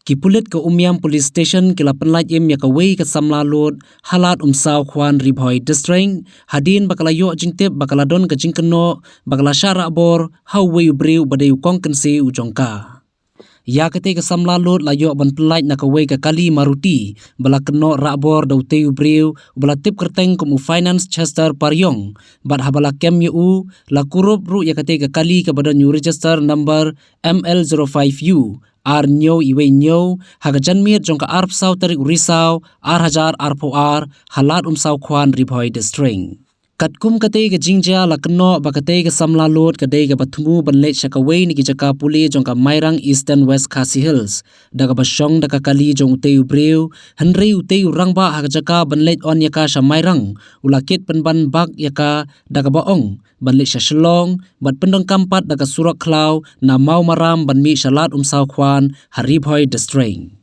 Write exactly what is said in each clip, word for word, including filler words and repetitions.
Ki pulit ka Umiam Police Station ki la pynlait im ïa kawei ka samla lut ha Lad Umsaw Khwan, Ri Bhoi District, hadien ba ka la ïoh jingtip ba ka la don ka jingkynnoh ba ka la shah rahbor ha uwei u briew ba dei u kong kynse u jong ka. Ïa katei ka samla lut la ïoh ban pynlait na kawei ka kali Maruti ba la kynnoh rahbor da utei u briew ba la tip kyrteng kum u Finance Chester Pariong, bad haba la kem ïa u, la kurup ruh ïa katei ka kali kaba don ïa u register number M L zero five U ar hynñiew wei hynñiew ha ka janmiet jong ka arphew saw tarik u Risaw ar hajar arphew ar ha Lad Umsaw Khwan, Ri Bhoi District. Katkum katei ka jingjia la kynnoh ba katei ka samla lut ka dei kaba thmu ban leit sha kawei na ki jaka pule jong ka Mairang, Eastern West Khasi Hills, da kaba shong da ka kali jong utei u briew, hynrei utei u rangbah ha ka jaka ban leit on ïa ka sha Mairang u la kit pynban bak ïa ka da kaba ong ban leit sha Shillong bad pyndonkam pat da ka surok khlaw na Mawmaram ban mih sha Lad Umsaw Khwan ha Ri Bhoi District.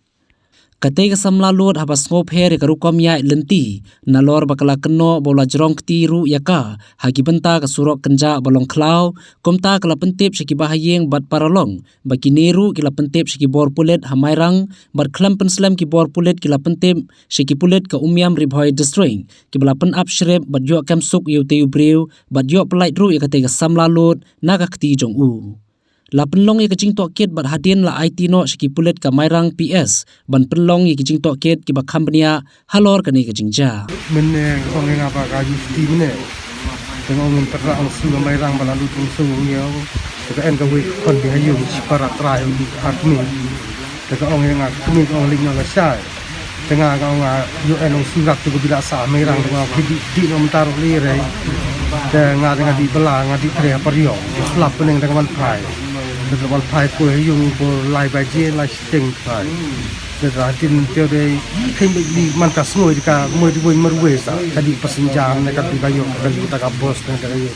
Katei ka samla lut haba sngewpher ïa ka rukom ïaid lynti, nalor ba ka la kynnoh ba u la jrong kti ruh ïa ka ha ki bynta ka surok kynjah ba long khlaw, kumta ka la pyntip sha ki bahaïing bad paralok ba kine ruh ki la pyntip sha ki bor pulit ha Mairang, bad khlem pynslem ki bor pulit ki la pyntip sha ki pulit ka Umiam, Ri Bhoi District, kiba la pynap shrip bad ïoh kem suk ïa utei u briew bad ïoh pynlait ruh ïa katei ka samla lut na ka kti jong u. La pynlong ïa ka jingtohkit bad hadien la aiti noh sha ki pulit ka Mairang P S ban pynlong ïa ki jingtohkit kiba kham bniah halor kane ka jingjia. Mynne ka ong ïa nga ba ka ju kti mynne. Te nga ong ngin tyrwa ong shu ka Mairang ba la lut ong shu ong ïa u. Te ka en kawei ka khon bihaïing shipara trai ong ka kmie. Te ka ong ïa nga kmie ka ong leit noh lashai. Te nga ka ong nga ïoh en ong shu rap tu ka bi la sah Mairang te nga ong ki dih dih noh mynta ruh lei re. Te nga te nga dih bylla nga dih trei ha Pariong. Slap pyneng te ka wan phai. Te ka wan phai poi ha ïung poi lai baje lai shiteng phai. Te ka hadien te de kheiñ beit li man ka sngew de ka moi de wei marwei sa ka dih passenger ne ka dih ka ïoh ka dih ta ka bos ne ka ïoh.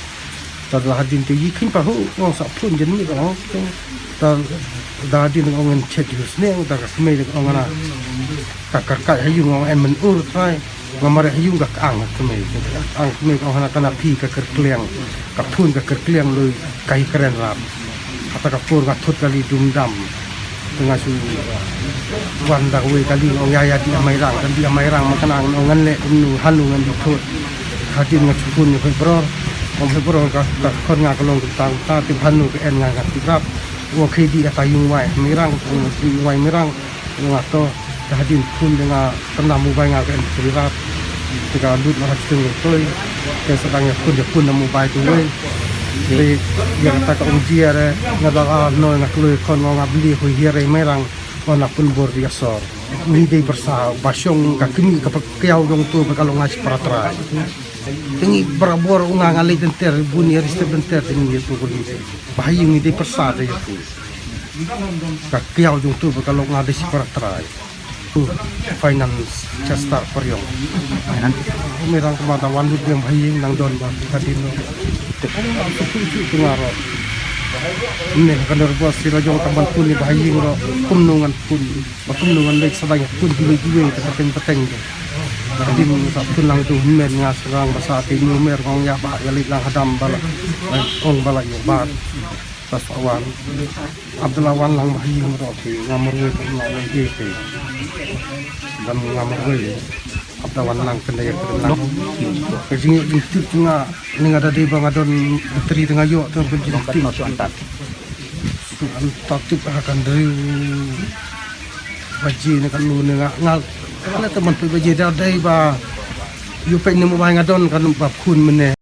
Ta la hadien te yi kheiñ pa hu ong sa phun jen mi ka ong. Ta da hadien ong en chet yu sne ong ta ka kmie de ong na ka karkai ha ïung ong en men ur trai. Nga mareh ha ïung ka kang ha kmie. Ka kang kmie ka ong hana kana phi ka kyrkliang. Ka phun ka kyrkliang lui ka hi kren rap. Kata ka por nga thut kali dum dam. Te nga shu wan da kawei kali nga ong ïa ïa dih ha Mairang, kan dih ha Mairang ma kana nga ong ngan leh kumno hanu ngan dih thut. Hadien nga shu phun ïa u Hoi Bror. Ong Hoi Bror ka, ka khon nga ka long kumta kumta te hanu ka en nga nga tip rap. Ong khie dih ïa ta ïung wai Mairang, ïung wai Mairang. Nga to, te hadien phun te nga kynda mobile nga ka en tri rap. Te ka lut ma ha sting toi. Te sa dang ïa phun ïa phun na mobile tu wei. Te ïa kata ka ong jia re nga da la no nga kloi khon nga nga bli hui hiar ei Mairang. Wan na pun bor ïa sor. Ngi dei pyrsa ba shong ka kmie ka pa kiaw jong tu ba ka long nga shi para trai. Te ngi barabor u nga nga leit denter bun ïa ristep denter te ngi ïa tu ko ngi. Ba ha ïing ngi dei pyrsa te ïa tu. Ka kiaw jong tu ba ka long nga dei shi para trai. Finance Chester Pariong. Finance. Mairang kama da wan lut biang ba ha ïing nang don ba ka din ro. Te ka su su su tu nga ro. Ne ka nervous si la jong ka ban pun ni ba ha ïing ro. Kumno ngan pun. Ba kumno ngan leit sa dang pun kiwei kiwei te pateng pateng te. Ba ka din sa pun lang tu men nga sa rang ba sa te nu mer ngong ïa ba ïa leit lang hadam ba la. Ong ba la ïa ba. Pas awan. Abdullah wan lang ba hi ro te nga marwei ba nga leh te. Dan nga marwei. Abdullah wan lang kena ya kena lang. Ka jing jing tip nga ni nga da dei ba nga don tri tengah yo tu ka jing tip. Antat tip ha kan dei. Baji ni kan lu ni nga nga. Kena teman tu baji da dei ba. Yu pe ni mobile nga don kan ba phun mene.